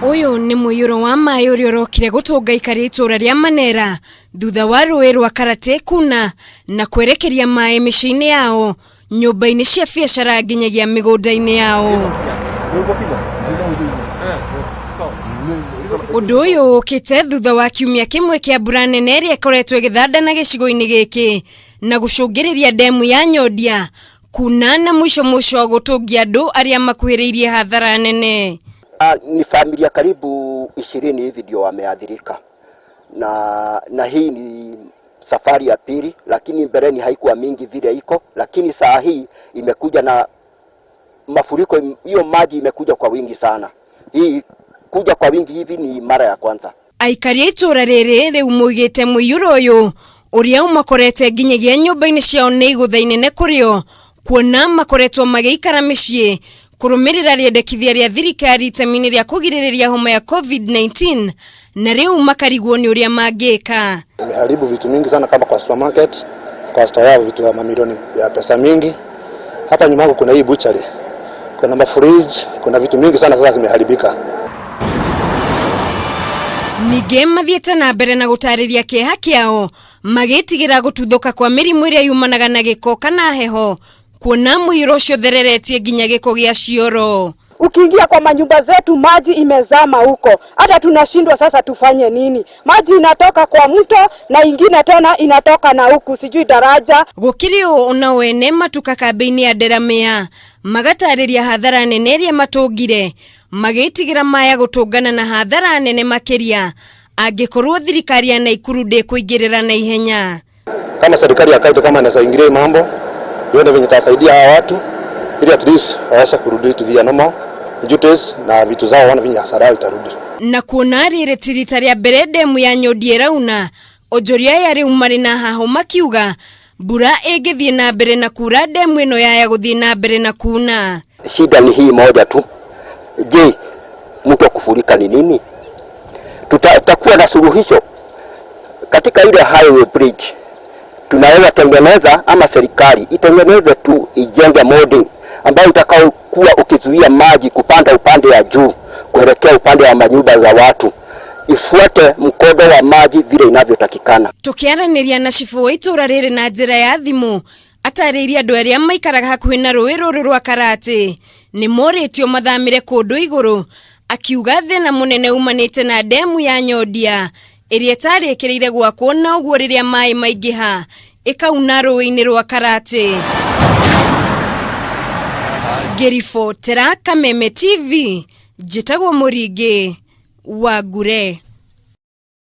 Ũyũ nĩ mũiyũro wa maĩ ũrĩa ũrokire gũtũnga aikari a itũũra rĩa Manera thutha wa rũĩ rwa Karate kuna na kwerekeria maĩ mĩciĩ-inĩ yao, nyũmba-inĩ cia biacara nginyagia mĩgũnda-inĩ yao. Ũndũ ũyũ ũkĩte thutha wa kiumia kĩmwe kĩa mbura nene ĩrĩa ĩkoretwo ĩgĩthandana gĩcigo-inĩ gĩkĩ na gũcũngĩrĩria ndemu ya Nyondia kuna na mũico mũico gũtũngia andũ arĩa makuhĩrĩirie hathara nene. Ni familia karibu 20 hivi ndio wameathirika na hii ni safari ya pili, lakini mbeleni haikuwa mingi vile iko, lakini saa hii imekuja na mafuriko, hiyo maji imekuja kwa wingi sana. Hii kuja kwa wingi hivi ni mara ya kwanza. Aikari a itũũra rĩrĩ rĩu moigĩte mũiyũro ũyũ ũrĩa ũmakorete nginyagia nyũmba-inĩ ciao nĩ igũtha inene kũrĩ o kuona makoretwo magĩikara mĩciĩ kũrũmĩrĩra rĩendekithia rĩa thirikari itemi-inĩ rĩa kũgirĩrĩria homa ya COVID-19 na rĩu makarigwo nĩ ũrĩa mangĩka. Imeharibu vitu mingi sana kama kwa supermarket, kwa store yao vitu ya mamilioni ya pesa mingi. Hapa nyuma yangu kuna hii butchery, kuna mafridge, kuna vitu mingi sana sasa zimeharibika. Ningĩ mathiĩte na mbere na gũtarĩria kĩeha kĩao magĩtigĩra gũtuthũka kwa mĩrimũ ĩrĩa yumanaga na gĩko kana heho kuona mũiyũro ũcio ũthereretie nginya gĩko gĩa cioro. Ukiingia kwa manyumba zetu maji imezama huko, hata tunashindwa sasa tufanye nini? Maji inatoka kwa mto na ingine tena inatoka na huku sijui daraja. Gũkĩrĩ ũũ nao ene matuka kambĩ-inĩ ya Delamere magatarĩria hathara nene ĩrĩa matũngire magĩtigĩra maya gũtũngana na hathara nene makĩria angĩkorwo thirikari ya Naikuru ndĩkũingĩrĩra na ihenya. Kama serikali ya kaunti kama inaweza ingilia hii mambo, ione venye itasaidia hawa watu ili at least waweze kurudi to their normal duties na vitu zao, wana venye hasara yao itarudi. Na kuona rĩrĩ ti rita rĩa mbere ndemu ya Nyondia ĩrauna, onjoria aya rĩu marĩ na hahũ makiuga mbura ĩngĩthiĩ na mbere na kura ndemu ĩno yaya gũthiĩ na mbere na kuna. Shida ni hii moja tu. Je, mto kufurika ni nini? Tutakuwa na suluhisho katika ile highway bridge tunaweza tengeneza, ama serikali itengeneze tu, ijenge molding ambayo utakaokuwa ukizuia maji kupanda upande ya juu kuelekea upande wa manyumba za watu, ifuate mkondo wa maji vile inavyotakikana. Tukiaranĩria na cibũ wa itũũra rĩrĩ na njĩra ya thimũ atarĩirie andũ arĩa maikaraga hakuhĩ na rũĩ rũrũ rwa Karate nĩ morĩtio mathamĩre kũndũ igũrũ, akiuga thĩna mũnene umanĩte na ndemu ya Nyondia ĩrĩa ĩtarĩkĩrĩire gwakwo na ũguo rĩrĩa maĩ maingĩha ĩkauna rũĩ-inĩ rwa Karate. Ngĩribotera Kameme TV, njĩtagwo Mũringĩ wa Ngure.